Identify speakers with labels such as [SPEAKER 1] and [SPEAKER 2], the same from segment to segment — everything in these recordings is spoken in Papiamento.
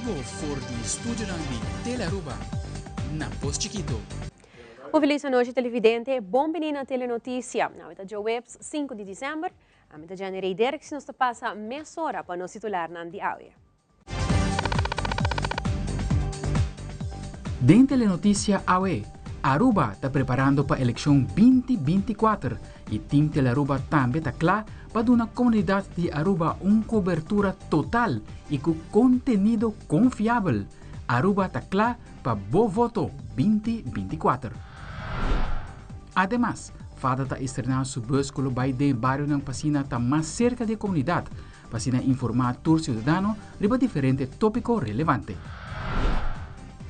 [SPEAKER 1] bibo for di studionan di Telearuba na Pos Chikito.
[SPEAKER 2] Un feliz anochi televidente, bon bini na Telenoticia. Awe ta djaweps 5 di december. Ami ta Jenny Rey Derks y nos ta pasa mesora pa nos titularnan di awe.
[SPEAKER 1] Den Telenoticia awe, Aruba ta preparando pa eleccion 2024 y Team Telearuba tambe ta cla pa duna comunidad di Aruba un cobertura total y cu contenido confiabel. Aruba ta cla pa bo voto 2024. Ademas, fada ta estrena su bus cu lo bay den barionan p'asina ta mas cerca di e comunidad, pa asina informa tur ciudadano riba diferente topico relevante.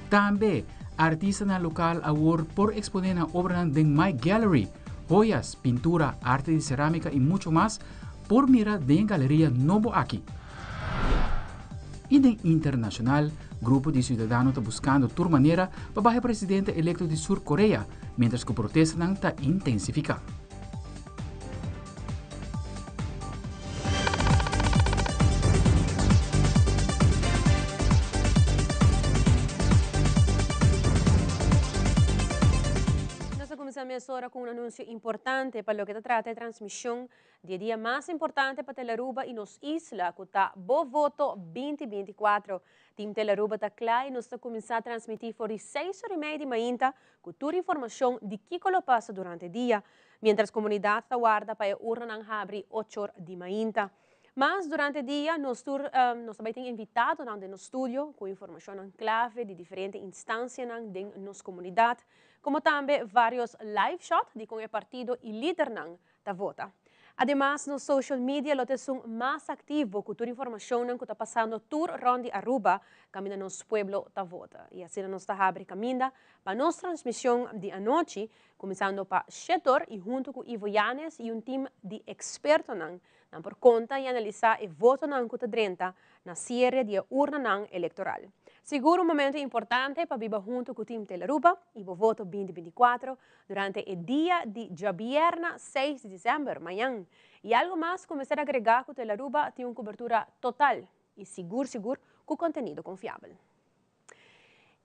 [SPEAKER 1] Tambe, artistanan local awor por expone nan obranan den My Gallery. Joyas, pintura, arte di ceramica y mucho mas por mira den e galeria nobo aki. Y den internacional, grupo di ciudadano ta buscando tur manera pa baha e presidente electo di Sur Korea, mientras cu protestanan ta intensifica.
[SPEAKER 2] Nos a cuminsa mesora cu un anuncio importante pa loke ta trata e transmision di e dia mas importante pa Telaruba y nos isla cu ta Bo Voto 2024. Team Telaruba ta cla y nos ta cuminsa transmiti for di seis ora y media di mainta cu tur informacion di kico lo pasa durante e dia, mientras comunidad ta warda pa e urnanan habri ochor di mainta. Mas durante e dia nos tur nos ta bay tin invitadonan den nos studio cu informacionnan clave di diferente instancianan den nos comunidad, como tambe varios live shot di con e partido y lidernan ta vota. Ademas nos social media lo ta esun mas activo cu tur informacionnan cu ta pasando tur rond di Aruba caminda nos pueblo ta vota. Y asina nos ta habri caminda pa nos transmision di anochi cuminsando pa Shetor y hunto cu Ivo Yanes y un team di expertonan nan por conta y analisa e votonan cu ta drenta na cierre di e urnanan electoral. Sigur un momento importante pa biba hunto cu Team Telaruba y bo voto 2024 durante e dia di djabierna 6 di december, mañan. Y algo mas cu mester agrega cu Telaruba tin un cobertura total y sigur sigur cu contenido confiabel.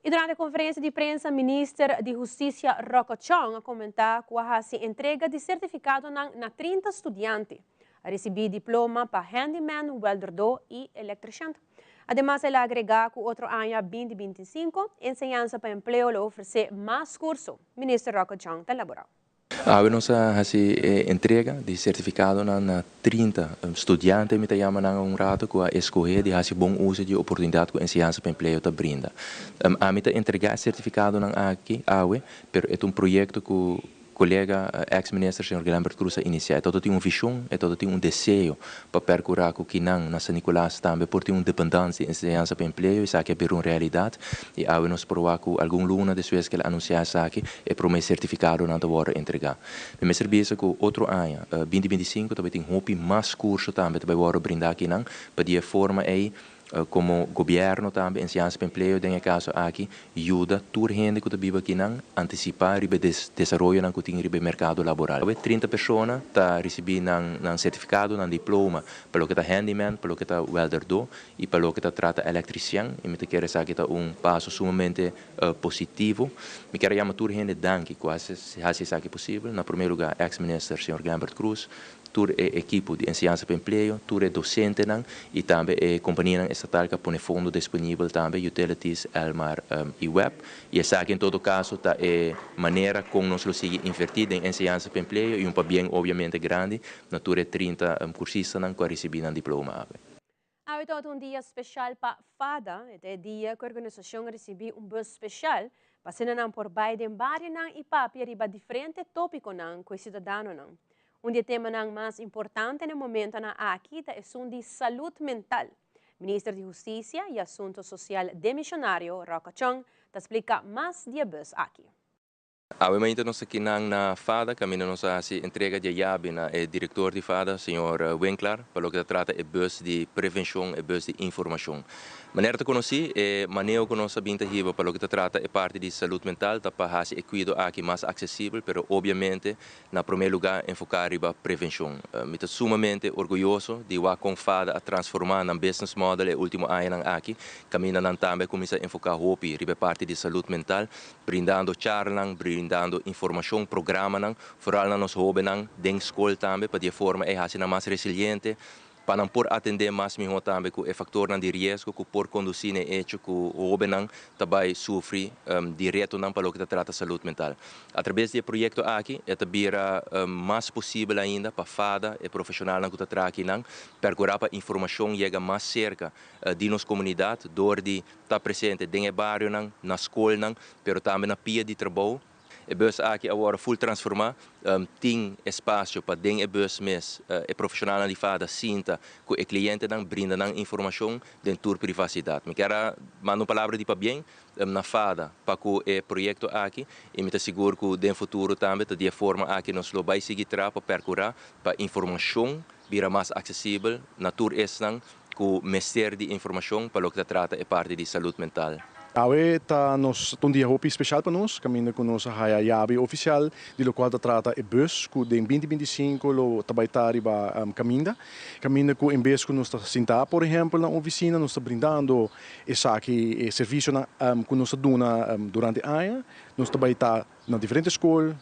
[SPEAKER 2] Y durante e conferencia di prensa Minister di Husticia Rocco Chong a comenta cu a haci entrega di certificadonan na 30 studiante. A ricibi diploma pa handyman, welderdo y electrician. Ademas el a agrega cu otro aña 2025 Enseñansa pa Empleo lo ofrece mas curso, Minister Rocco Chong ta elabora.
[SPEAKER 3] Awe nos a haci e entrega di certificadonan na 30 studiante, mi ta yama nan un rato, cu a escoge di haci bon uso di e oportunidad cu Enseñansa pa Empleo ta brinda. Ami ta entrega e certificadonan aki awe, pero e ta un proyecto cu Kolega ex minister señor Glenbert Croes a inicia. E tabata tin un vision, e tabata tin un deseo pa percura cu kinan na San Nicolas tambe por tin un dependance di enseñansa pa empleo. Esaki a bira un realidad y awe nos por wak cu algun luna despues cu el a anuncia esaki, e prome certificadonan ta wordo entrega. Mi mester bisa cu otro aña, 2025, ta bay tin hopi mas curso tambe ta bay wordo brinda kinan pa di e forma ey Komo gobièrnu tambe Enseñansa pa Empleo den e kaso aki yuda tur hende ku ta biba akinan antisipá riba e desaroyonan ku tin riba e merkado laboral. Awe 30 persona ta risibí nan nan sertifikado, nan diploma pa loke ta handyman, pa loke ta welderdó i pa loke ta trata elektrisian i mi ta kere esaki ta un paso sumamente positivo. Mi kier a yama tur hende danki ku a hasi esaki posibel. Na promé lugá eks minister señor Glenbert Croes, Tur e ekipo di Enseñansa pa Empleo, tur e dosentenan i tambe e kompanianan estatal ku a pone fondo disponibel tambe, Utilities, Elmar i web. I esaki en todo kaso ta e manera kon nos lo sigui invertí den Enseñansa pa Empleo i un pabien obviamente grandi na tur e 30 kursistanan ku a risibí nan diploma awe.
[SPEAKER 2] Awe tabata un dia special pa fada, e ta e dia cu e organisacion a ricibi un bus special pa asina nan por bay den barionan y papia riba diferente topiconan cu e ciudadanonan. Un di e temanan mas importante na e momentonan aki ta esun di salud mental. Minister di Husticia y Asunto Social demisionario Rocco Chong ta splica mas di e bus aki.
[SPEAKER 3] Awe mainta nos ta kinan na fada kaminda nos a hasi entrega di e yabi na e direktor di fada, señor Winklaar, pa loke ta trata e bus di prevenshon, e bus di informashon. Manera ta konosí, e maneho ku nos a bin ta hiba pa loke ta trata e parti di salud mental ta pa hasi e kuido aki mas aksesibel, pero obiamente na promé lugá enfoká riba prevenshon. Mi ta sumamente orguyoso di wak kon fada a transformá nan business model e último añanan aki, kaminda nan tambe a kuminsá enfoká hopi riba e parti di salud mental, brindando charlanan, brindando informashon, programanan, foral na nos hóbennan den skol tambe pa di e forma ei hasi nan mas resiliente, pa nan por atendé mas mihó tambe ku e faktornan di riesgo ku por kondusí na e echo ku hóbennan ta bai sufri di retonan pa loke ta trata salud mental. Atrabes di e proyekto aki e ta bira mas posibel ainda pa fada e profeshonalnan ku ta traha akinan perkurá pa informashon yega mas serka di nos komunidat dor di ta presente den e barionan, na skolnan, pero tambe na pia di trabou. E bus aki a wòrdu ful transformá. Tin espasio pa den e bus mes e profeshonalnan di fada sinta ku e klientenan, brinda nan informashon den tur privasidat. Mi kier a manda un palabra di pabien na fada pa ku e proyekto aki i mi ta sigur ku den futuro tambe ta di e forma aki nos lo bai sigui traha pa perkurá pa informashon bira mas aksesibel na tur esnan ku mester di informashon pa loke ta trata e parti di salud mental.
[SPEAKER 4] Awe ta nos ta un dia hopi special pa nos, caminda cu nos a haya yabi oficial di locual ta trata e bus cu den binti 25 lo ta bay ta riba caminda. Caminda cu en bes cu nos ta sinta por ehempel na oficina nos ta brindando esaki e servicionan cu nos ta duna durante aña, nos ta bay ta na diferente skol,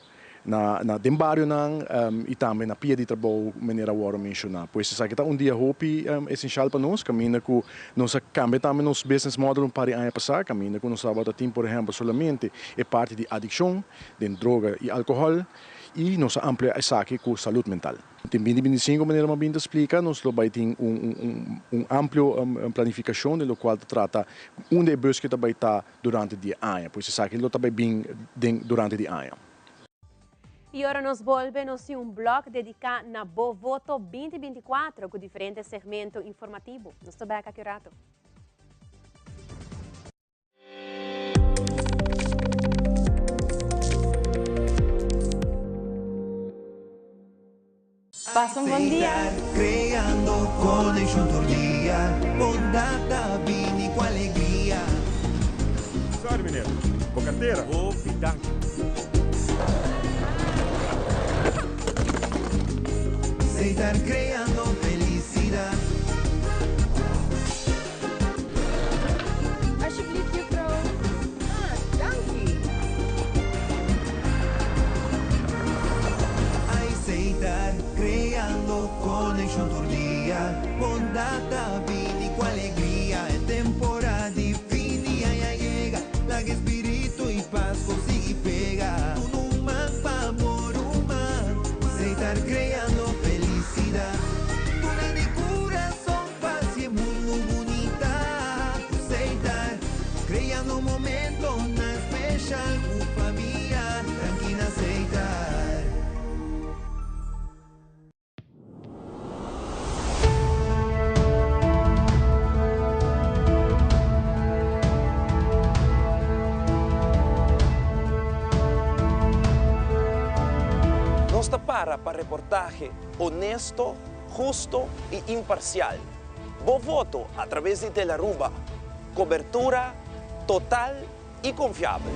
[SPEAKER 4] na na den barionan i tambe na pia di trabou manera a wòrdu menshoná. Pues esaki ta un dia hopi esenshal pa nos kaminda ku nos a kambia tambe nos business model un par di aña pasá kaminda ku nos tabata tin por ehèmpel solamente e parti di adikshon den droga i alkohòl i nos a amplia esaki ku salud mental. Den binti 25 manera mi a bin ta splika nos lo bai tin un un un amplio planifikashon den lokual ta trata unda e bus ke ta bai ta durante di e aña. Pues esaki lo ta bai bin den durante di aña.
[SPEAKER 2] Y ora nos bolbe nos tin un blog dedica na Bo Voto 2024 cu diferente segmento informativo. Nos ta bek aki un rato. Pasa un bon dia.
[SPEAKER 5] Creando conexión tur dia, bondad ta bini cu alegria.
[SPEAKER 6] Sorry meneer, bo cartera. Hopi danki.
[SPEAKER 5] Seitar creando felicidad.
[SPEAKER 7] Alsjeblieft juffrouw. Ah, danki.
[SPEAKER 5] Aceitar, creando conexion tur dia. Bondad ta bini cu alegria. E temporada di fin di aña yega. Laga e spiritu y Pasco sigui pega. Duna un man pa bo ruman. Aceitar, creando felicidad. Duna di curazon. Pa haci e mundo bunita cu Seitar, creando momentonan special cu famia, danki na Seitar.
[SPEAKER 8] Nos ta para pa reportahe honesto, Husto y imparcial. Bo voto a traves di Telaruba. Cobertura total y confiabel.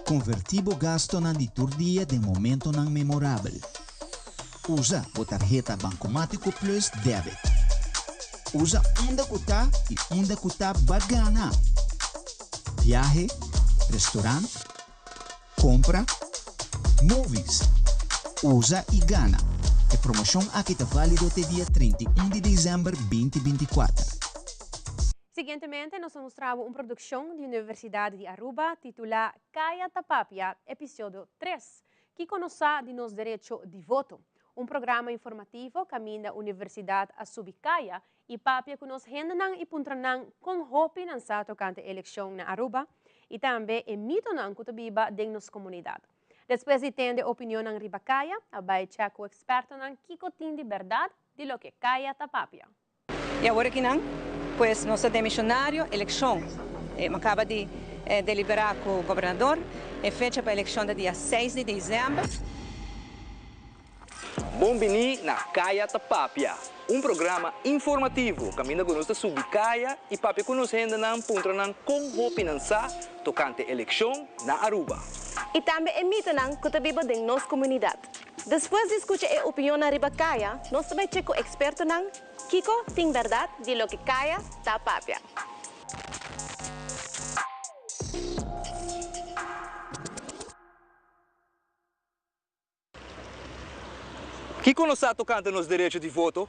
[SPEAKER 9] Konvertí bo gastonan di tur dia den momentonan memorabel. Usa bo tarheta Bancomático Plus Debit. Usa unda ku ta i unda ku ta ba gana! Biahe, restaurant, kompra, movies. Usa i gana! E promoshon aki ta válido te dia 31 di desèmber 2024.
[SPEAKER 2] Siguientemente nos ta mustra bo un produccion di Universidad di Aruba titula Caya ta Papia, episodio 3, Kico nos sa di nos derecho di voto? Un programa informativo caminda Universidad a subi caya y papia cu nos hendenan y puntra nan con hopi nan sa tocante eleccion na Aruba. I tambe e mitonan ku ta biba den nos komunidat. Despues di tende opinionnan riba kaya, a bai chèk ku ekspertonan kiko tin di bèrdat di loke kaya ta papia.
[SPEAKER 10] I awor akinan, pues nos ta den misionario elekshon. Mi a kaba di deliberá ku gobernador. E fecha pa elekshon ta dia seis di desèmber.
[SPEAKER 8] Bon bini na Kaya ta Papia, un programa informativo kaminda ku nos ta subi kaya i papia ku nos hendenan puntra nan kon hopi nan sa tokante elekshon na Aruba.
[SPEAKER 11] I tambe e mitonan ku ta biba den nos komunidat. Despues di skucha e opinionnan riba Kaya, nos ta bai chek ku ekspertonan kiko tin bèrdat di loke Kaya ta papia.
[SPEAKER 8] Kiko nos sa tokante nos derecho di voto?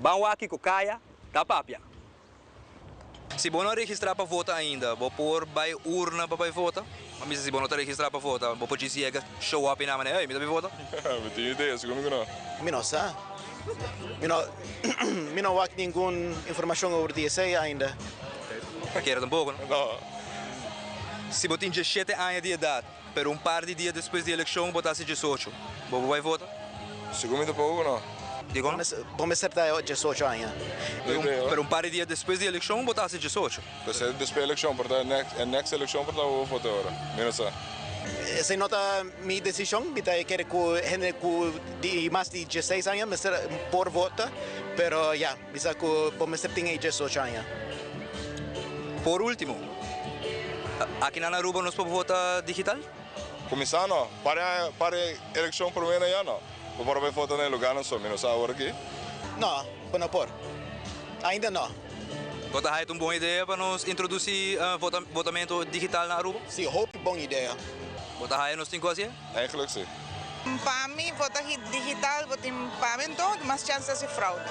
[SPEAKER 8] Ban wak kiko Kaya ta papia. Si bo no a registrá pa vota ainda, bo por bai urna pa bai vota. Ma bisa si bo no ta registrá pa vota, bo por djis yega show up i nan manera, ey, mi ta bai vota.
[SPEAKER 6] Mi tin idea, sigur mi ku no.
[SPEAKER 12] Mi no sa. Mi no mi no wak ningun informashon over di esei ainda.
[SPEAKER 8] Ta kere tampoko, no?
[SPEAKER 6] No.
[SPEAKER 8] Si bo tin djeshete aña di edat. Pero un par di dia despues di elekshon bo ta hasi diesocho. Bo por bai vota?
[SPEAKER 6] Segun mi ta poco no.
[SPEAKER 8] Dikon?
[SPEAKER 12] Bo mester ta diesocho aña.
[SPEAKER 8] Pero un par di dia despues di elekshon bo ta hasi diesocho.
[SPEAKER 6] Pues e despues elekshon por ta e next elekshon por ta bo por vota ora. Mi no sa.
[SPEAKER 12] Esei no ta mi desishon. Mi ta kere ku hende ku di mas di dieseis aña mester por vota. Pero ya, mi sa ku bo mester tin e diesocho aña.
[SPEAKER 8] Por ultimo, aki na Aruba nos por vota digital?
[SPEAKER 6] Cuminsa no, para para e eleccion prome na ya no. Bo por bay vota na e lugarnan so, mi no sa awor aki.
[SPEAKER 12] No, bo no por. Ainda no.
[SPEAKER 8] Bo ta haya un bon idea pa nos introduci vota votamento digital na Aruba?
[SPEAKER 12] Si, hopi bon idea.
[SPEAKER 8] Bo ta haya nos tin cu hacié?
[SPEAKER 6] Eigenlijk si.
[SPEAKER 7] Pa mi vota digital bo tin pa mi anto mas chance haci fraude.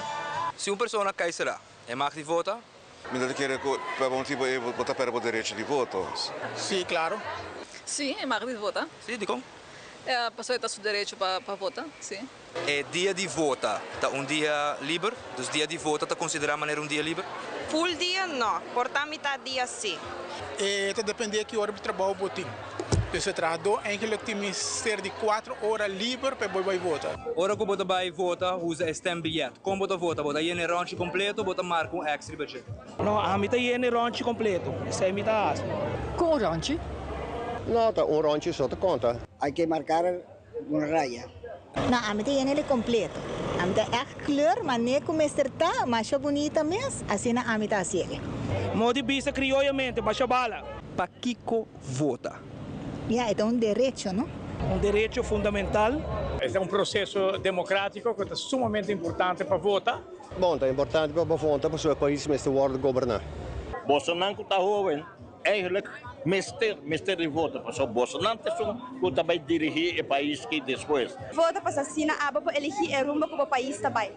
[SPEAKER 8] Si un persona cay cera, e mag di vota?
[SPEAKER 13] Mi ta kere ku pa bo motibu ei bo ta pèrdè bo derecho di voto.
[SPEAKER 14] Sí, klaro.
[SPEAKER 15] Sí, e mag di vota.
[SPEAKER 8] Sí, dikon?
[SPEAKER 15] Pasobra e ta su derecho pa vota, sí.
[SPEAKER 8] E dia di vota ta un dia liber? Dus dia di vota ta konsiderá manera un dia liber?
[SPEAKER 7] Full dia no, por ta mitad dia sí.
[SPEAKER 14] E ta dependé ki ora di trabou bo tin. Dus e trahadó eigenlijk tin mester di kuater ora liber pa e por bai vota.
[SPEAKER 8] Ora ku bo ta bai vota, usa e stembiljet. Kon bo ta vota? Bo ta yena e ròntji kompleto o bo ta marka un èks riba dje?
[SPEAKER 16] No, ami ta yena e ròntji kompleto. Esei mi ta hasi.
[SPEAKER 17] Kon un ròntji?
[SPEAKER 13] No, ta un ròntji so ta konta.
[SPEAKER 18] Hay ke markar un raya.
[SPEAKER 19] No, ami ta yena el kompleto. Ami ta ègt kleur manera ku mester ta, masha bunita mes, asina ami ta hasiel.
[SPEAKER 16] Modi bisa krioyamente, basha bala.
[SPEAKER 8] Pakiko vota?
[SPEAKER 19] Ya, e ta un derecho, no?
[SPEAKER 16] Un derecho fundamental.
[SPEAKER 20] E ta un proceso democratico cu ta sumamente importante pa vota.
[SPEAKER 13] Bon, ta importante pa bo vota pasobra e pais mester wordo goberna.
[SPEAKER 21] Bosonan cu ta hoben eigenlijk mester mester di vota pasobra bosonan ta esun cu ta bay dirigi e pais ki despues.
[SPEAKER 7] Vota pasobra asina abo por eligi e rumbo cu bo pais ta bay.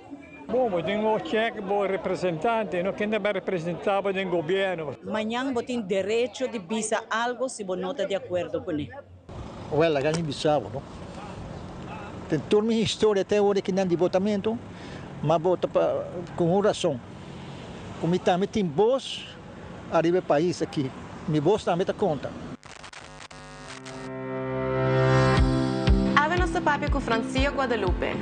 [SPEAKER 20] Bon, bo tin ku chèk bo representante, no? Ken ta bai representá bo den gobièrnu?
[SPEAKER 22] Mañan bo tin derecho di bisa algo si bo no ta di akuerdo kuné.
[SPEAKER 23] Wèl, laga mi bisa bo, no. Den tur mi historia te ora kinan di votamentu, m'a vota pa ku un rason, ku mi tambe tin bos ariba e pais aki. Mi bos tambe ta konta.
[SPEAKER 11] Awe nos ta papia ku Francio Guadalupe,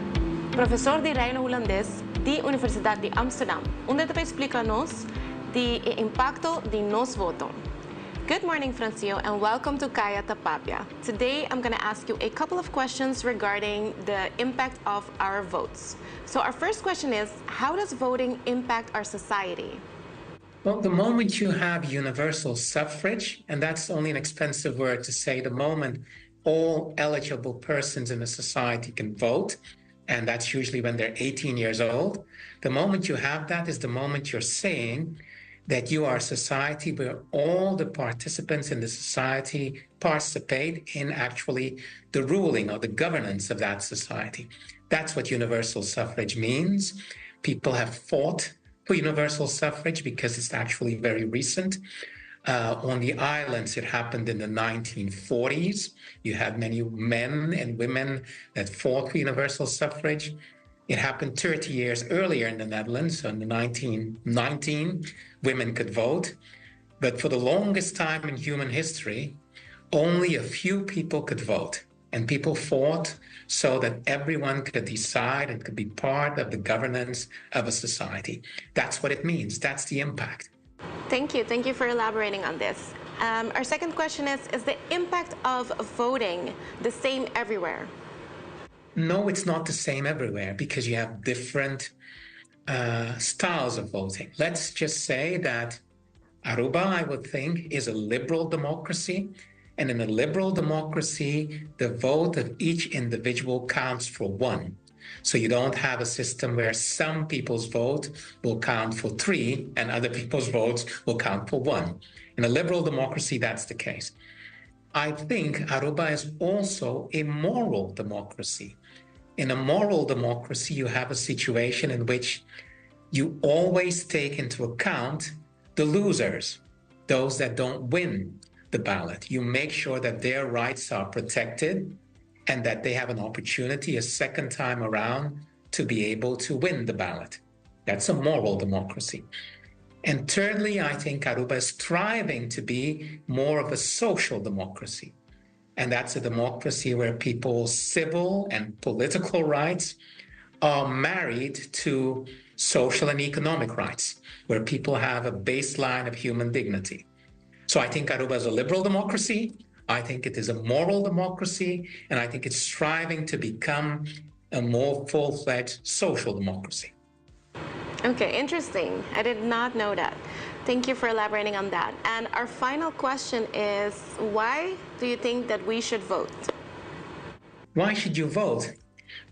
[SPEAKER 11] profesor di Reino Hulandes di Universidat di Amsterdam, unda e ta bay splika nos di e impakto di nos voto. Good morning Francio and welcome to Kaya ta Papia. Today I'm gonna ask you a couple of questions regarding the impact of our votes. So our first question is, how does voting impact our society?
[SPEAKER 24] Well, the moment you have universal suffrage, and that's only an expensive word to say the moment all eligible persons in a society can vote, and that's usually when they're 18 years old. The moment you have that is the moment you're saying that you are a society where all the participants in the society participate in actually the ruling or the governance of that society. That's what universal suffrage means. People have fought for universal suffrage because it's actually very recent. Uh, on the islands, it happened in the 1940s. You had many men and women that fought for universal suffrage. It happened 30 years earlier in the Netherlands, so in the 1919, women could vote. But for the longest time in human history, only a few people could vote. And people fought so that everyone could decide and could be part of the governance of a society. That's what it means. That's the impact.
[SPEAKER 11] Thank you. Thank you for elaborating on this. Um, our second question is Is the impact of voting the same everywhere?
[SPEAKER 24] No, it's not the same everywhere because you have different uh, styles of voting. Let's just say that Aruba, I would think, is a liberal democracy. And in a liberal democracy, the vote of each individual counts for one. So you don't have a system where some people's vote will count for three and other people's votes will count for one. In a liberal democracy, that's the case. I think Aruba is also a moral democracy. In a moral democracy, you have a situation in which you always take into account the losers, those that don't win the ballot. You make sure that their rights are protected and that they have an opportunity a second time around to be able to win the ballot. That's a moral democracy. And thirdly, I think Aruba is striving to be more of a social democracy. And that's a democracy where people's civil and political rights are married to social and economic rights, where people have a baseline of human dignity. So I think Aruba is a liberal democracy. I think it is a moral democracy. And I think it's striving to become a more full fledged social democracy.
[SPEAKER 11] Okay, interesting. I did not know that. Thank you for elaborating on that. And our final question is why do you think that we should vote?
[SPEAKER 24] Why should you vote?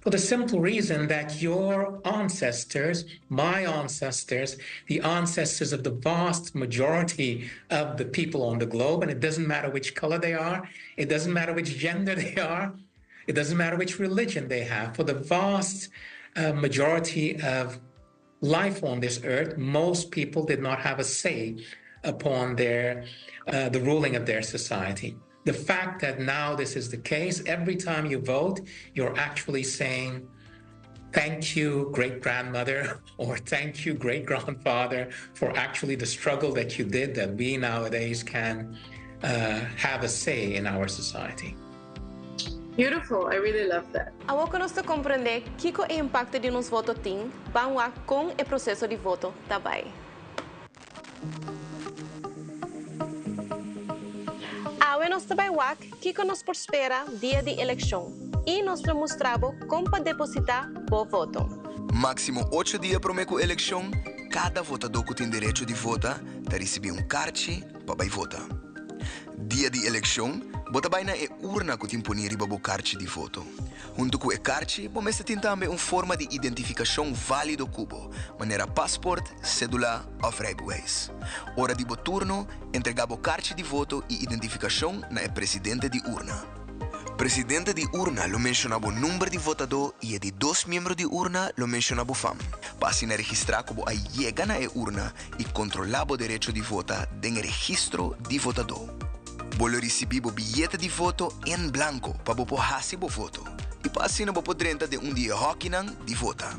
[SPEAKER 24] For the simple reason that your ancestors, my ancestors, the ancestors of the vast majority of the people on the globe, and it doesn't matter which color they are, it doesn't matter which gender they are, it doesn't matter which religion they have, for the vast majority of life on this earth, most people did not have a say upon their the ruling of their society. The fact that now this is the case, every time you vote, you're actually saying, thank you, great grandmother, or thank you, great grandfather, for actually the struggle that you did that we nowadays can have a say in our society.
[SPEAKER 11] Beautiful, I really love that. Awor ku nos ta komprendé kiko e impakto di nos voto tin, ban wak kon e proseso di voto ta bai. Awe nos ta bai wak kiko nos por spera dia di elekshon i nos lo mustra bo kon pa depositá bo voto.
[SPEAKER 1] Máksimo ocho dia promé ku elekshon, kada votadó ku tin derecho di vota ta risibí un karchi pa bai vota. Dia di elekshon, bo ta bai na e urna ku tin poní riba bo karchi di voto. Huntu ku e karchi, bo mester tin tambe un forma di identifikashon válido ku bo, manera pasport, sédula òf rijbewijs. Ora di bo turno, entregá bo karchi di voto i identifikashon na e presidente di urna. Presidente di urna lo menshoná bo number di votadó i e di dos miembro di urna lo menshoná bo fam, pa asina registrá ku bo a yega na e urna i kontrolá bo derecho di vota den e registro di votadó. Bo lo risibí bo biyete di voto en blanko pa bo por hasi bo voto i pa asina bo por drenta den un di e hòkinan di vota.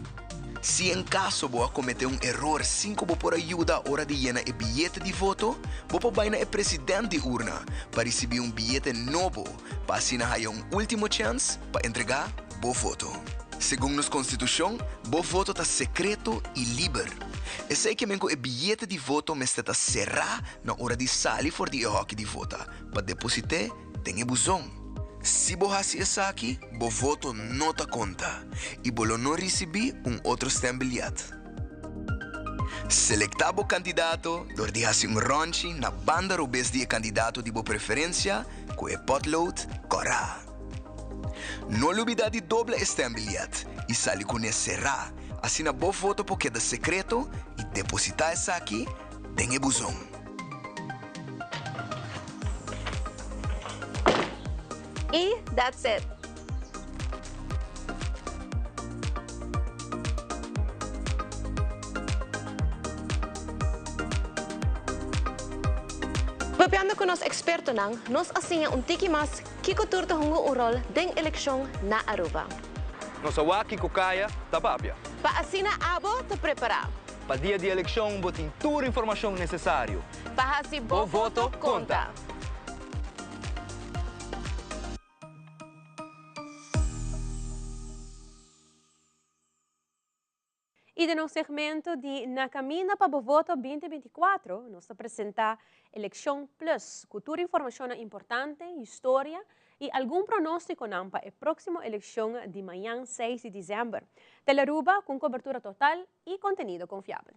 [SPEAKER 1] Si en kaso bo a kometé un eror sin ku bo por a yuda ora di yena e biyete di voto, bo por bai na e president di urna pa risibí un biyete nobo pa asina haya un último chèns pa entregá bo voto. Segun nos konstitushon, bo voto ta sekreto i liber. Esei ke men ku e biyete di voto mester ta será na ora di sali for di e hòki di vota pa deposit'é den e buzon. Si bo hasi esaki, bo voto no ta konta i bo lo no risibí un otro stembiljet. Selektá bo kandidato dor di hasi un rònchi na banda robes di e kandidato di bo preferensia ku e pòtlood kòrá. No lubidá di dobla e stembiljet i sali kuné será, asina bo voto por keda sekreto i depositá esaki den e buzon.
[SPEAKER 11] I that's it. Papiando ku nos ekspertonan, nos a siña un tiki mas kiko tur ta hunga un ròl den elekshon na Aruba.
[SPEAKER 3] Nos a wak kiko kaya ta papia.
[SPEAKER 11] Pa asina abo ta prepará.
[SPEAKER 3] Pa dia di elekshon bo tin tur informashon nesesario.
[SPEAKER 11] Pa hasi bo voto konta!
[SPEAKER 2] I den nos segmento di Na Caminda pa Bo Voto 2024 nos ta presenta Eleccion Plus cu tur informacionnan importante, historia y algun pronosticonan pa e proximo eleccion di mañan 6 di december. Telearuba cu un cobertura total y contenido confiabel.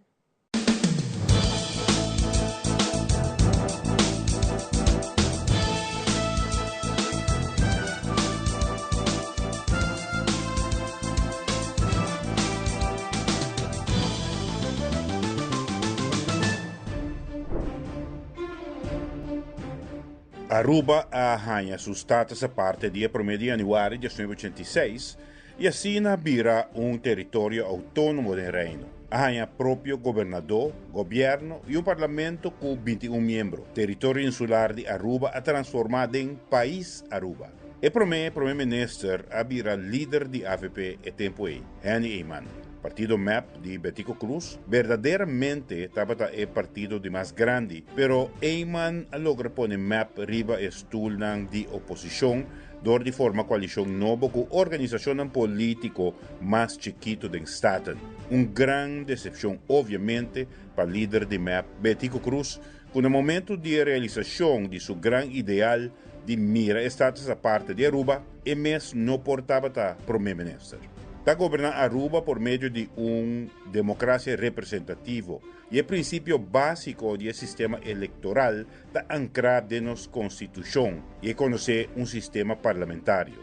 [SPEAKER 4] Aruba a haña su status aparte dia promé di yanüari 1986 i asina a bira un teritorio outónomo den Reino. A haña propio gobernadó, gobièrnu i un parlamento ku 21 miembro. Teritorio insular di Aruba a transformá den Pais Aruba. E promé promé minister a bira lider di avp e tempu ei, Henny Eman. Partido mep di Betico Croes berdaderamente tabata e partido di mas grandi, pero Eman a logra pone mep riba e stulnan di oposishon dor di forma koalishon nobo ku organisashonnan polítiko mas chikitu den Staten. Un gran desepshon obviamente pa lider di mep Betico Croes ku na momentu di e realisashon di su gran ideal di mira e status aparte di Aruba, e mes no por tabata prome minister. Ta goberná Aruba por medio di un demokrasia representativo i e prinsipio básiko di e sistema elektoral ta ankrá den nos konstitushon i e konosé un sistema parlamentario.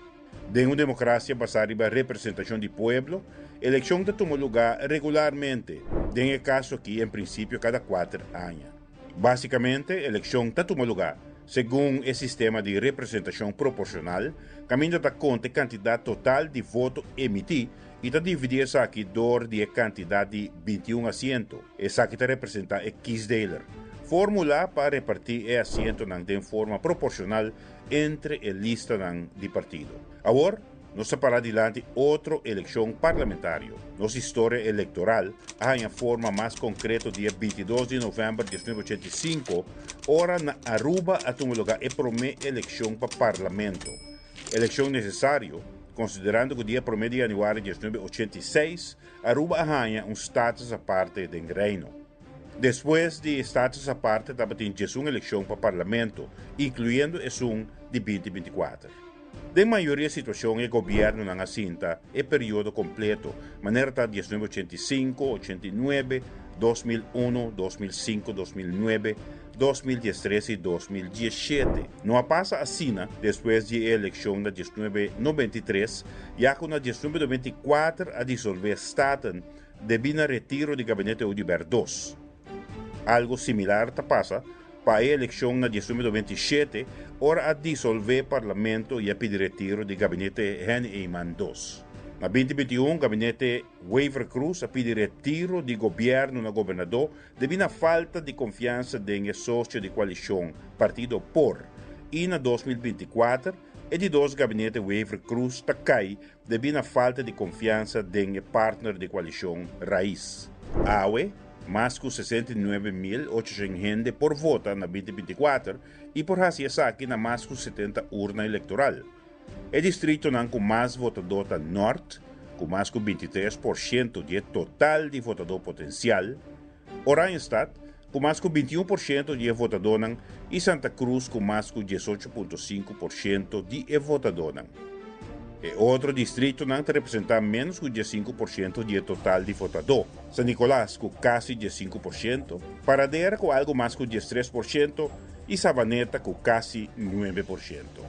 [SPEAKER 4] Den un demokrasia basá riba representashon di pueblo, elekshon ta tuma lugá regularmente, den e kaso akí en prinsipio kada kuater aña. Básikamente elekshon ta tuma lugá segun e sistema di representashon proporshonal, kaminda ta konta e kantidat total di voto emití i ta dividí esaki dor di e kantidat di 21 asiento. Esaki ta representá e kiesdeler. Fórmula pa repartí e asientonan den forma proporshonal entre e listanan di partido. Awor, nos ta pará dilanti otro elekshon parlamentario. Nos historia elektoral a haña forma mas konkreto dia 22 di novèmber 1985, ora na Aruba a tuma lugá e promé elekshon pa parlamento. Elekshon nesesario, konsiderando ku dia promé di yanüari 1986 Aruba a haña un status aparte den Reino. Despues di e status aparte tabatin 11 elekshon pa parlamento, inkluyendo esun di 2024. Den mayoria situashon e gobièrnunan a sinta e periodo kompleto, manera ta 1985, 89, 2001, 2005, 2009, 2013 i 2017. No a pasa asina despues di e elekshon na 1993, ya ku na 1994 a disolvé Staten debí na retiro di gabinete Oduber dos. Algu similar ta pasa pa e elekshon na 1997 ora a disolvé parlamento i a pidi retiro di gabinete Henny Eman dos. Na 2021 gabinete Wever-Croes a pidi retiro di gobièrnu na gobernadó debí na falta di konfiansa den e sosio di koalishon partido por i na 2024 e di dos gabinete Wever-Croes ta kai debí na falta di konfiansa den e partner di koalishon Raiz. Awe, mas ku 69.800 hende por vota na 2024 i por hasi esaki na mas ku 70 urna elektoral. E distritonan ku mas votadó ta Nort, ku mas ku 23% di e total di votadó potensial, Oranjestad, ku mas ku 21% di e votadónan i Santa Cruz ku mas ku 18.5% di e votadónan. E otro distritonan ta representá ménos ku 15% di e total di votadó, San Nicolas ku kasi 15%, Paradera ku algu mas ku 13% i Savaneta ku kasi 9%.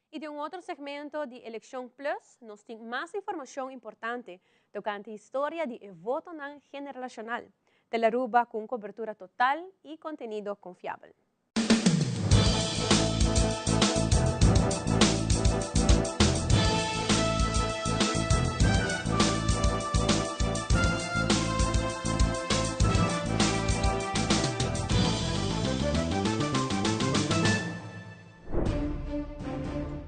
[SPEAKER 2] I den un otro segmento di Elekshon Plus nos tin mas informashon importante tokante historia di e votonan generalashonal. Telaruba ku un kobertura total i kontenido konfiabel.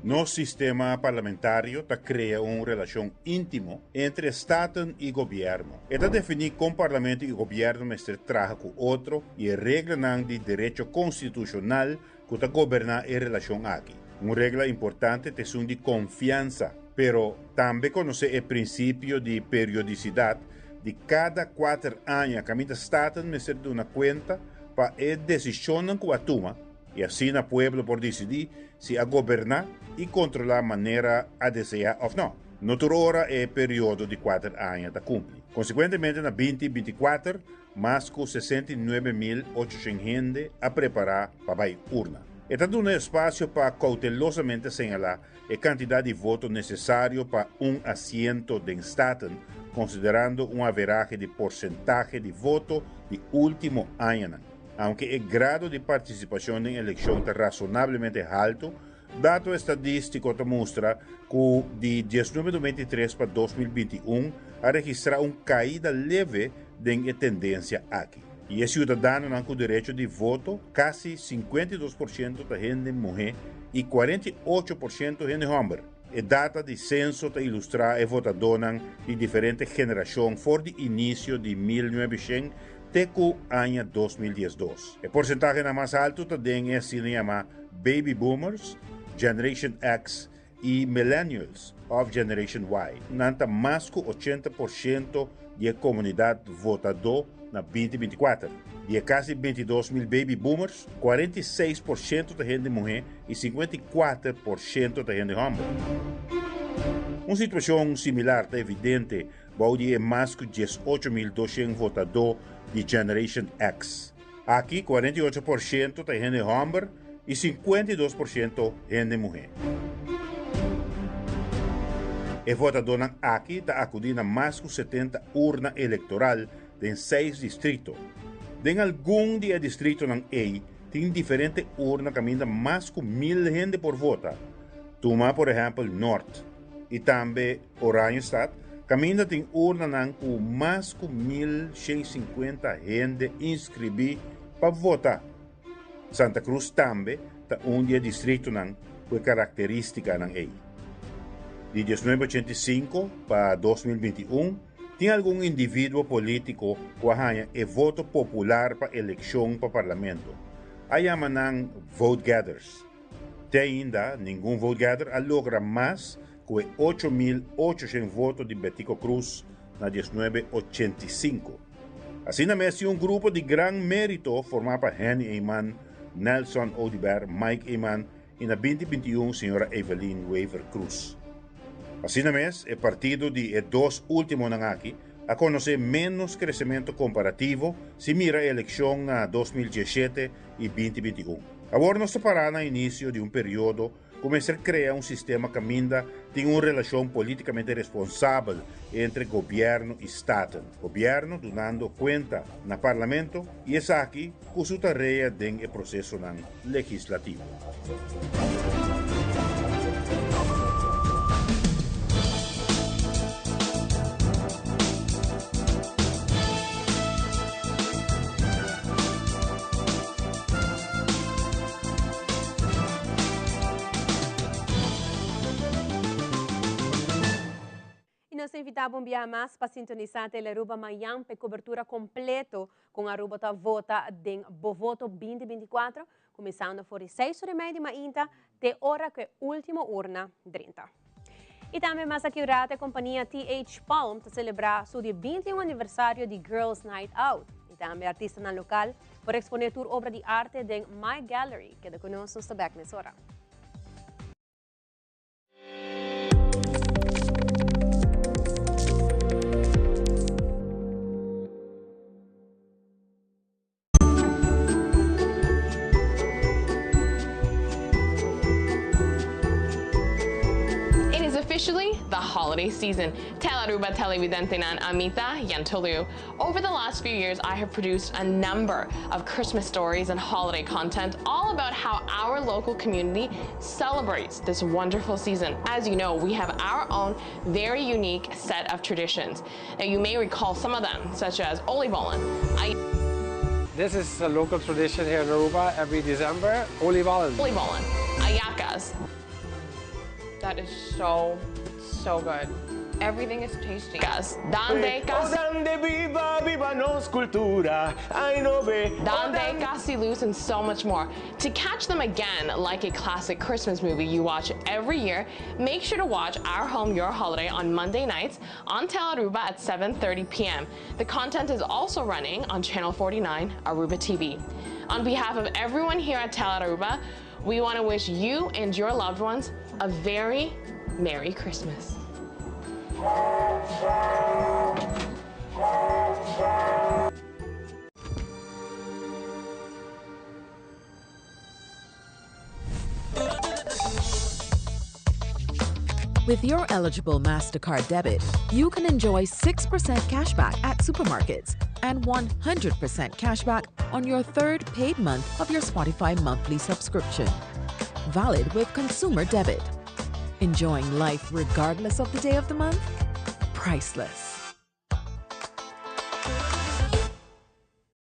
[SPEAKER 4] Nos sistema parlamentario ta crea un relacion intimo entre Staten y Gobierno. E ta defini con Parlamento y Gobierno mester traha cu otro y e reglanan di derecho constitucional cu ta goberna e relacion aki. Un regla importante ta esun di confiansa, pero tambe conoce e principio di periodicidad di cada cuater aña caminda Staten mester duna cuenta pa e decisionnan cu a tuma y asina pueblo por dicidi si a goberna y controla manera a desea of no. No tur ora e periodo di cuater aña ta cumpli. Consecuentemente na binti binticuater Mas ku 69.800 hende a prepará pa bai urna. E ta duna espasio pa koutelosamente señalá e kantidat di voto nesesario pa un asiento den Staten, konsiderando un averahe di porsentahe di voto di último añanan. Aunke e grado di partisipashon den elekshon ta rasonablemente haltu, dato estadístiko ta mustra ku di 1993 pa 2021 a registrá un kaida leve den e tendensia aki. I e siudadanonan ku derecho di voto, kasi 52 porshento ta hende muhé i 48 porshento hende hòmber. E data di senso ta ilustrá e votadónan di diferente generashon for di inisio di 1900 te ku aña 2012. E porsentahenan mas altu ta den e asina yamá baby boomers, Generation X i millennials òf Generation Y. Nan ta mas ku 80% di e komunidat votadó na 2024. Di e kasi 22 mil baby boomers, 46% ta hende muhé i 54% ta hende hòmber. Un situashon similar ta evidente bou di e mas ku 18.200 votadó di Generation X. Aki 48% ta hende hòmber i 52% hende muhé. E votadónan aki ta akudí na mas ku 70 urna elektoral den seis distrito. Den algun di e distritonan ei tin diferente urna kaminda mas ku 1000 hende por vota. Tuma por ehèmpel Nort i tambe Oranjestad, kaminda tin urnanan ku mas ku 1150 hende inskribí pa vota. Santa Cruz tambe ta un di e distritonan ku e karakterístikanan ei. Di 1985 pa 2021 tin algun individuo polítiko ku a haña e voto popular pa elekshon pa parlamento. A yama nan vote getters. Te ainda ningun vote getter a logra mas ku e 8.800 voto di Betico Croes na 1985. Asina mes tin un grupo di gran mérito formá pa Henny Eman, Nelson Oduber, Mike Eman i na 2021 señora Evelyn Wever Croes. Asina mes e partido di e dos últimonan aki a konosé ménos kresementu komparativo si mira e elekshon na 2017 i 2021. Awor nos ta pará na inisio di un periodo ku mester krea un sistema kaminda tin un relashon polítikamente responsabel entre gobièrnu i Staten. Gobièrnu dunando kuenta na Parlamento i esaki ku su tarea den e prosesonan legislativo.
[SPEAKER 2] I nos ta invitá bo un biaha mas pa sintonisá Telearuba mañan pa e kobertura kompleto kon Aruba ta vota den Bo Voto 2024, kuminsando for di seis ora i mei di mainta te ora ku e último urna drenta. I tambe mas aki un rato e kompania TH Palm ta selebrá su di 21 aniversario di Girls Night Out. I tambe artistanan lokal por eksponé tur obra di arte den My Gallery. Keda ku nos, nos ta bèk mesora.
[SPEAKER 11] It is officially the holiday season. Telearuba televidentenan ami ta Yentl Liu. Over the last few years, I have produced a number of Christmas stories and holiday content all about how our local community celebrates this wonderful season. As you know, we have our own very unique set of traditions. Now, you may recall some of them, such as oliebollen. I
[SPEAKER 5] This is a local tradition here in Aruba every December, oliebollen.
[SPEAKER 11] Oliebollen, hallacas. That is so, so good. Everything is tasty. Dande
[SPEAKER 8] Oh dande biba biba nos cultura ay no be oh
[SPEAKER 11] Dande, Casi Loose, and so much more. To catch them again, like a classic Christmas movie you watch every year, make sure to watch Our Home, Your Holiday on Monday nights on Aruba at 7.30 p.m. The content is also running on Channel 49, Aruba TV. On behalf of everyone here at Aruba, we want to wish you and your loved ones a very Merry Christmas.
[SPEAKER 9] With your eligible MasterCard debit, you can enjoy 6% cashback at supermarkets and 100% cashback on your third paid month of your Spotify monthly subscription. Valid with consumer debit. Enjoying life regardless of the day of the month? Priceless.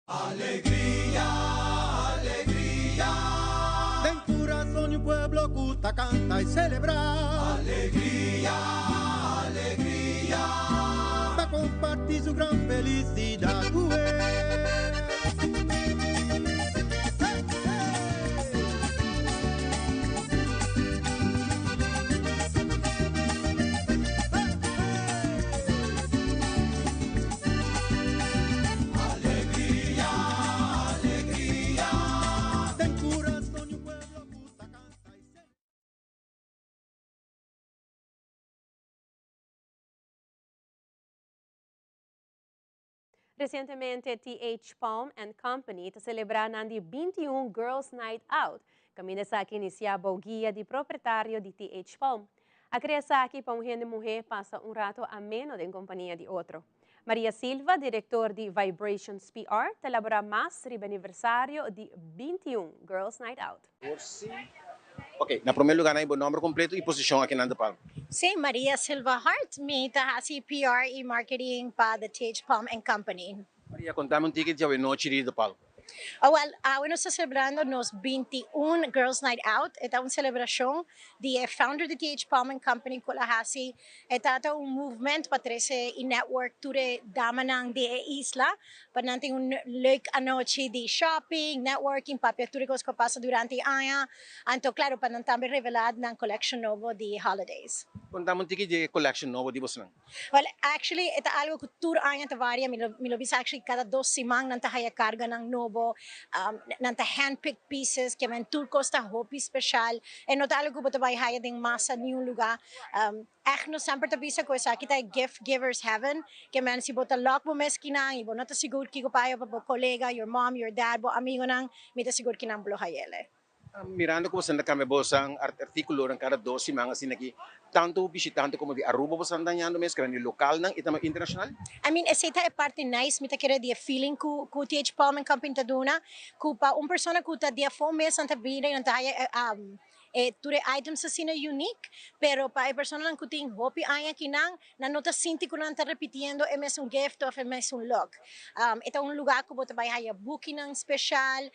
[SPEAKER 10] Alegria, alegria. Den curason di un pueblo cu ta canta y celebra. Alegria, alegria. Pa comparti su gran felicidad. Alegria, alegria. Den curason di un pueblo cu ta canta y celebra.
[SPEAKER 2] Recientemente TH Palm and Company ta celebra nan di 21 Girls Night Out. Caminda esaki a inicia bou guia di propietario di TH Palm. A crea esaki pa un hende muhe pasa un rato ameno den compania di otro. Maria Silva, director di Vibrations PR, ta elabora mas riba aniversario di 21 Girls Night Out.
[SPEAKER 12] Ok, na prome lugar nan bo nomber completo y posicion aki na The Palm.
[SPEAKER 17] Si, Maria Silva Hart, mi ta haci PR y marketing pa The TH Palm and Company.
[SPEAKER 12] Maria, contami un tiki di awe nochi di The Palm.
[SPEAKER 17] Oh well, awe nos ta celebrando nos 21 Girls Night Out. E ta un celebracion di e founder di TH Palm and Company cu el a haci. E ta ta un movement pa trece y network tur e damanan di e isla pa nan tin un leuk anochi di shopping, networking, papia tur e cos cu a pasa durante e aña. Anto claro pa nan tambe revela nan collection nobo di holidays.
[SPEAKER 12] Contami un tiki di e collection nobo di bosnan.
[SPEAKER 17] Well, actually e ta algo cu tur aña ta varia, mi lo mi lo bisa actually cada dos siman nan ta haya carganan nobo, nan ta hand picked pieces, kiamen tur cos ta hopi special, e no ta algo cu bo ta bay haya den masa niun luga. Echt nos semper ta bisa cu esaki ta e gift givers heaven, kiamen si bo ta lock bo mes kinan y bo no ta sigur kico pa haya pa bo colega, your mom, your dad, bo amigonan, mi ta sigur kinan bo lo hayele.
[SPEAKER 12] Mirando ku boso ta kambia boso artíkulonan kada dos siman asina aki, tantu bishitante komo di Aruba boso ta dañando mes, grandi lokalnan i tambe internashonal?
[SPEAKER 17] I mean, esei ta e parti nice, mi ta kere di e feeling ku ku TH Palm and Company ta duna, ku pa un persona ku ta di afó mes nan ta bira i nan ta haya e tur e items asina unique, pero pa e personanan ku tin hopi aña akinan, Nan no ta sinti ku nan ta repitiendo e mesun gift òf e mesun look. E ta un lugá ku bo ta bai haya bukinan speshal,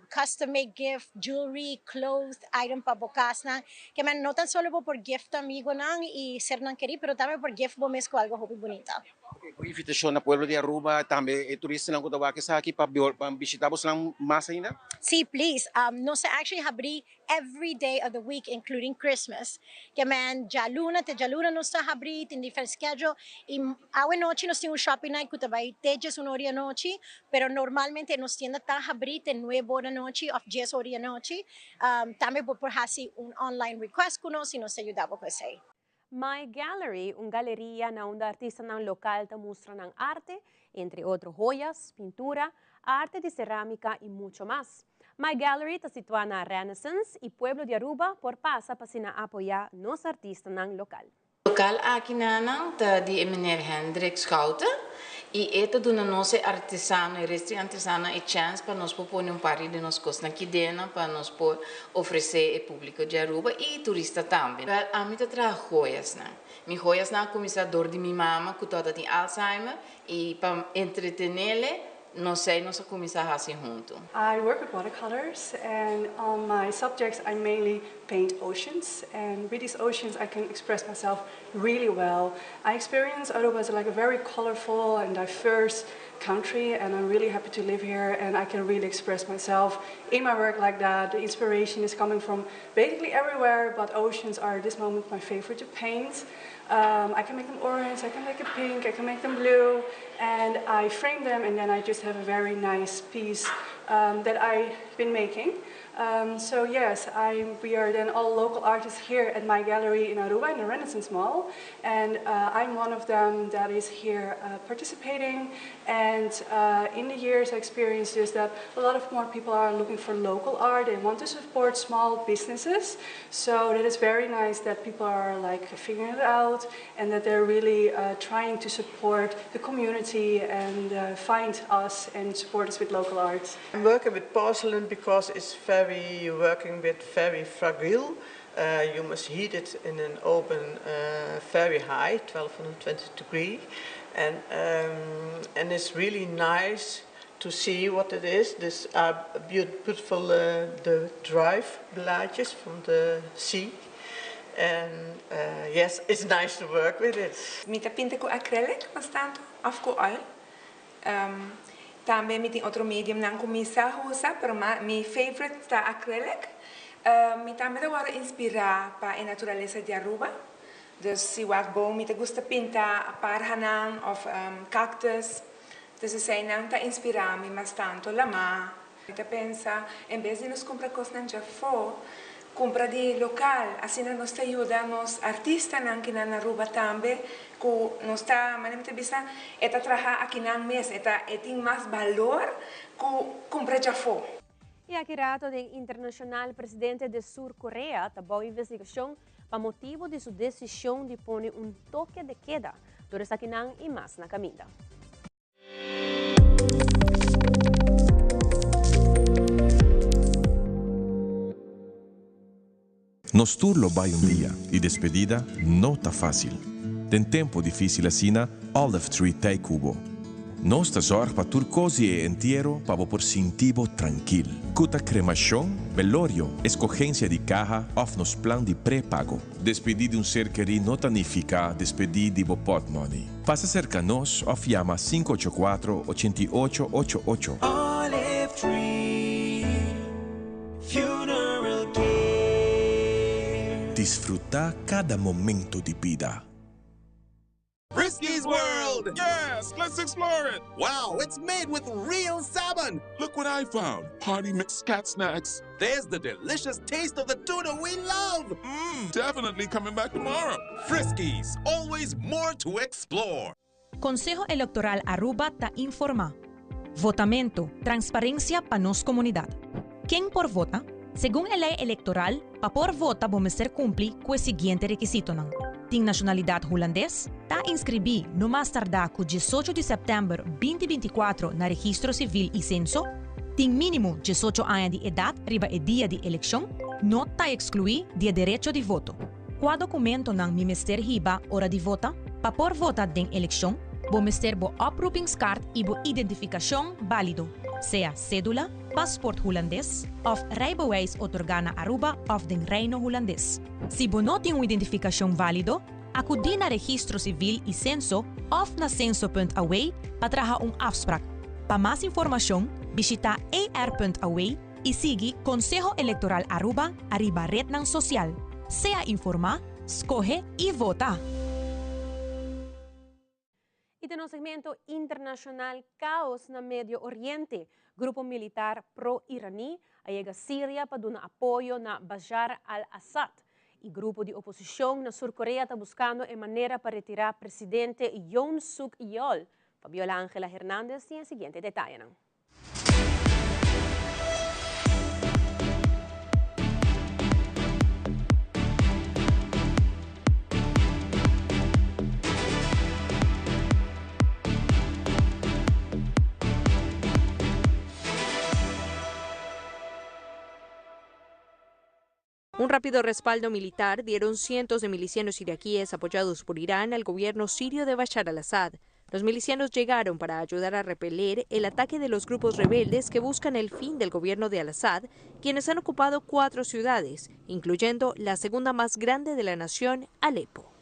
[SPEAKER 17] custom made gift, jewelry, clothes, item pa bo kasnan. Ke men no tan solo bo por gift amigonan i sernan kerí, pero tambe bo por gift bo mes ku algo hopi bunita.
[SPEAKER 12] Bo invitashon na pueblo di Aruba, tambe e turistanan ku ta wak esaki pa bishita bosonan mas ainda?
[SPEAKER 17] Sí, please. Nos ta actually habrí every day of the week including Christmas. Ke men djaluna te djaluna nos ta habri, tin diferent schedule y awe nochi nos tin un shopping night cu ta bay te djes un ora di anochi, pero normalmente nos tienda ta habri te nuebe ora anochi of djes ora di anochi. Tambe bo por haci un online request cu nos y nos ta yuda bo cu esey.
[SPEAKER 2] My Gallery, un galeria na unda artistanan local ta mustra nan arte, entre otro joyas, pintura, arte di ceramica y mucho mas. My Gallery ta situa na Renaissance y pueblo di Aruba por pasa pa asina apoya nos artistanan local.
[SPEAKER 25] Local aki nanan ta di e meneer Hendrik Schouten y e ta duna nos e artesano, e resto di artesanonan e chance pa nos por pone un par di nos cosnan aki dennan pa nos por ofrece e publico di Aruba y turista tambe. Wel, ami ta traha joyasnan. Mi joyasnan a cuminsa door di mi mama cu tabata tin Alzheimer y pa entretenele. Nos ei nos a kuminsá hasi huntu.
[SPEAKER 6] I work with watercolors and on my subjects I mainly paint oceans and with these oceans I can express myself really well. I experience Aruba as like a very colorful and diverse country and I'm really happy to live here and I can really express myself in my work like that. The inspiration is coming from basically everywhere but oceans are at this moment my favorite to paint. Um, I can make them orange, I can make it pink, I can make them blue and I frame them and then I just have a very nice piece um, that I've been making. Um, so yes, I, we are then all local artists here at my gallery in Aruba in the Renaissance Mall and uh, I'm one of them that is here uh, participating and uh, in the years I experienced is that a lot of more people are looking for local art. They want to support small businesses. So that is very nice that people are like figuring it out and that they're really uh, trying to support the community and uh, find us and support us with local art.
[SPEAKER 14] I'm working with porcelain because it's very working with very fragile. Uh, you must heat it in an oven uh, very high, 1220 degree, and um, and it's really nice to see what it is. This uh, beautiful uh, the drive blaadjes from the sea. And uh, yes, it's nice to work with it.
[SPEAKER 15] Mi ta pinta ku acrylic mas tantu òf ku oil. Um, tambe mi tin otro mediumnan ku mi sa usa, pero ma, mi favorite ta acrylic. Um, mi tambe ta wòrdu inspirá pa e naturalesa di Aruba. Dus si wak bon mi ta gusta pinta parhanan òf um, cactus. Dus eseinan ta inspirá mi mas tantu lamá. Mi ta pensa, en bes di nos kumpra kosnan djafó, kumpra di lokal. Asina nos ta yuda nos artistanan kinan na Aruba tambe ku nos ta, manera mi ta bisa, e ta traha akinan mes, e ta e tin mas balor ku kumpra djafó.
[SPEAKER 2] I aki rato den internashonal presidente di Sur Korea ta bou investigashon pa motibu di su desishon di pone un toke de keda. Tur esakinan i mas na kaminda.
[SPEAKER 18] Nos tur lo bai un dia y despedida no ta facil. Den tempo dificil asina, Olive Tree t'ey cu bo. Nos ta zorg pa tur cos di e entiero pa bo por sinti bo trankil. Cu ta cremacion, belorio, escogencia di caha of nos plan di pre-pago. Despedí di un ser kerí no ta nifiká despedí di bo pòtmòni. Pasa serka nos òf yama 584 88 88.
[SPEAKER 10] Olive Tree Funeral Care.
[SPEAKER 18] Disfrutá kada momento di bida.
[SPEAKER 19] Frisky's World! Yes, let's explore it! Wow, it's made with real salmon! Look what I found! Party mix cat snacks. There's the delicious taste of the tuna we love! Mmm, definitely coming back tomorrow! Friskies, always more to explore!
[SPEAKER 26] Conseho Electoral Aruba ta informa. Votamento, transparencia pa nos comunidad. Ken por vota? Segun e ley electoral, pa por vota bo mester cumpli cu e siguiente requisitonan, Tin nacionalidad Hulandes, ta inscribi no mas tarda cu 18 di september 2024 na Registro Civil y Censo, tin minimo 18 aña di edad riba e dia di eleccion, no ta exclui di e derecho di voto. Cua documentonan mi mester hiba ora di vota? Pa por vota den eleccion, bo mester bo oproepingskaart y bo identificacion balido, sea cedula, pasport hulandes of rijbewijs otorga na Aruba of den Reino Hulandes. Si bo no tin un identificacion valido, acudi na Registro Civil y Censo of na censo.aw pa traha un afspraak. Pa mas informacion, bishita ar.aw y sigui Conseho Electoral Aruba ariba rednan social. Sea informa, scoge y vota!
[SPEAKER 2] Y den nos segmento internacional Caos na Medio Oriente, grupo militar pro-Iraní a yega Siria pa duna apoyo na Bashar al-Assad. Y grupo di oposicion na Sur Korea ta buscando e manera pa retira presidente Yoon Suk Yeol. Fabiola Angela Hernandez tin e siguiente detayenan.
[SPEAKER 27] Un rápido respaldo militar dieron cientos de milicianos iraquíes apoyados por Irán al gobierno sirio de Bashar al-Assad.
[SPEAKER 7] Los milicianos llegaron para ayudar a repeler el ataque de los grupos rebeldes que buscan el fin del gobierno de Al-Assad, quienes han ocupado cuatro ciudades, incluyendo la segunda más grande de la nación, Alepo.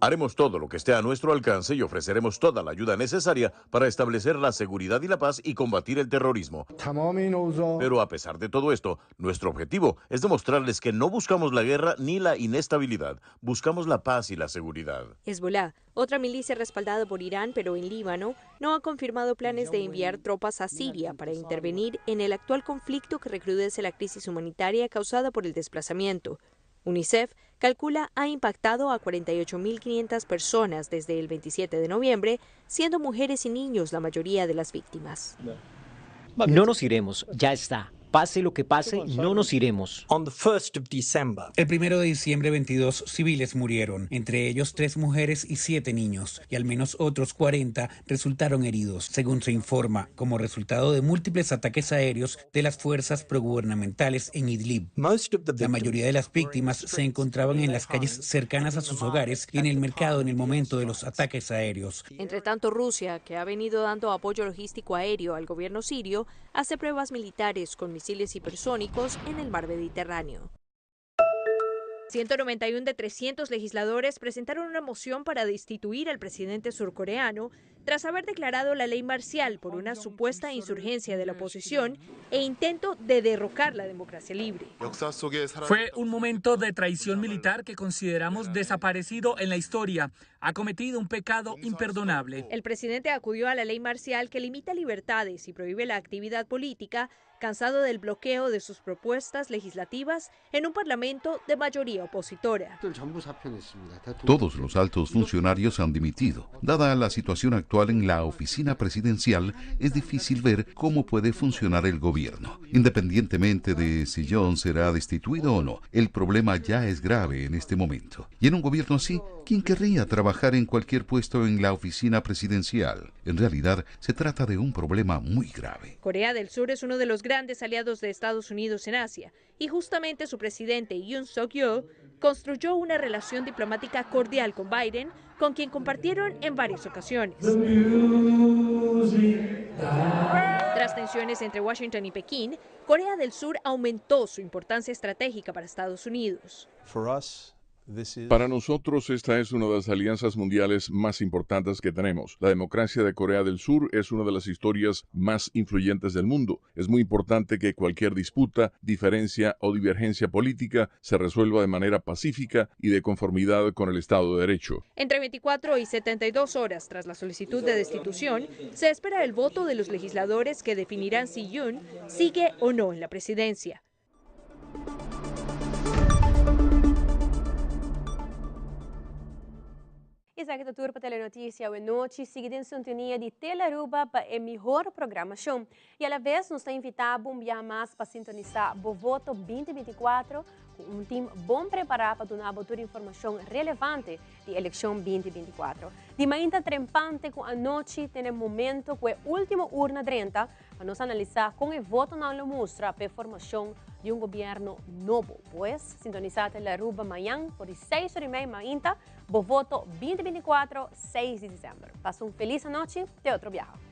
[SPEAKER 13] Haremos todo lo que esté a nuestro alcance y ofreceremos toda la ayuda necesaria para establecer la seguridad y la paz y combatir el terrorismo. Pero a pesar de todo esto, nuestro objetivo es demostrarles que no buscamos la guerra ni la inestabilidad, buscamos la paz y la seguridad.
[SPEAKER 7] Hezbollah, otra milicia respaldada por Irán, pero en Líbano, no ha confirmado planes de enviar tropas a Siria para intervenir en el actual conflicto que recrudece la crisis humanitaria causada por el desplazamiento. UNICEF calcula ha impactado a 48.500 personas desde el 27 de noviembre, siendo mujeres y niños la mayoría de las víctimas.
[SPEAKER 16] No nos iremos, ya está. Pase lo que pase, no nos iremos.
[SPEAKER 23] El primero de diciembre, 22 civiles murieron, entre ellos tres mujeres y siete niños, y al menos otros 40 resultaron heridos, según se informa, como resultado de múltiples ataques aéreos de las fuerzas progubernamentales en Idlib. La mayoría de las víctimas se encontraban en las calles cercanas a sus hogares y en el mercado en el momento de los ataques aéreos.
[SPEAKER 7] Entre tanto, Rusia, que ha venido dando apoyo logístico aéreo al gobierno sirio, hace pruebas militares con misiles hipersónicos en el mar Mediterráneo. 191 de 300 legisladores presentaron una moción para destituir al presidente surcoreano tras haber declarado la ley marcial por una supuesta insurgencia de la oposición e intento de derrocar la democracia libre.
[SPEAKER 24] Fue un momento de traición militar que consideramos desaparecido en la historia. Ha cometido un pecado imperdonable.
[SPEAKER 7] El presidente acudió a la ley marcial que limita libertades y prohíbe la actividad política, cansado del bloqueo de sus propuestas legislativas en un parlamento de mayoría opositora.
[SPEAKER 25] Todos los altos funcionarios han dimitido. Dada la situación actual en la oficina presidencial, es difícil ver cómo puede funcionar el gobierno. Independientemente de si John será destituido o no, el problema ya es grave en este momento. Y en un gobierno así, ¿quién querría trabajar en cualquier puesto en la oficina presidencial? En realidad, se trata de un problema muy grave.
[SPEAKER 7] Corea del Sur es uno de los grandes aliados de Estados Unidos en Asia y justamente su presidente Yoon Suk-yeol construyó una relación diplomática cordial con Biden, con quien compartieron en varias ocasiones. Tras tensiones entre Washington y Pekín, Corea del Sur aumentó su importancia estratégica para Estados Unidos.
[SPEAKER 26] Para nosotros esta es una de las alianzas mundiales más importantes que tenemos. La democracia de Corea del Sur es una de las historias más influyentes del mundo. Es muy importante que cualquier disputa, diferencia o divergencia política se resuelva de manera pacífica y de conformidad con el Estado de Derecho.
[SPEAKER 7] Entre 24 y 72 horas tras la solicitud de destitución, se espera el voto de los legisladores que definirán si Yoon sigue o no en la presidencia.
[SPEAKER 2] Esaki ta tur pa Telenoticia awe nochi. Sigui den sintonia di Telearuba pa e mihor programacion. Y a la vez nos ta invita bo un biaha mas pa sintonisa Bo Voto 2024 cu un team bon prepara pa duna bo tur informacion relevante di eleccion 2024. Di mainta trempante cu anochi tene momento cu e ultimo urna drenta pa nos analisa con e votonan lo mustra p'e formacion di un gobierno nobo. Pues, sintonisa Telearuba mañan for di seis ora y mei mainta. Bo voto 2024, 6 di december. Pasa un feliz anochi, te otro biaha.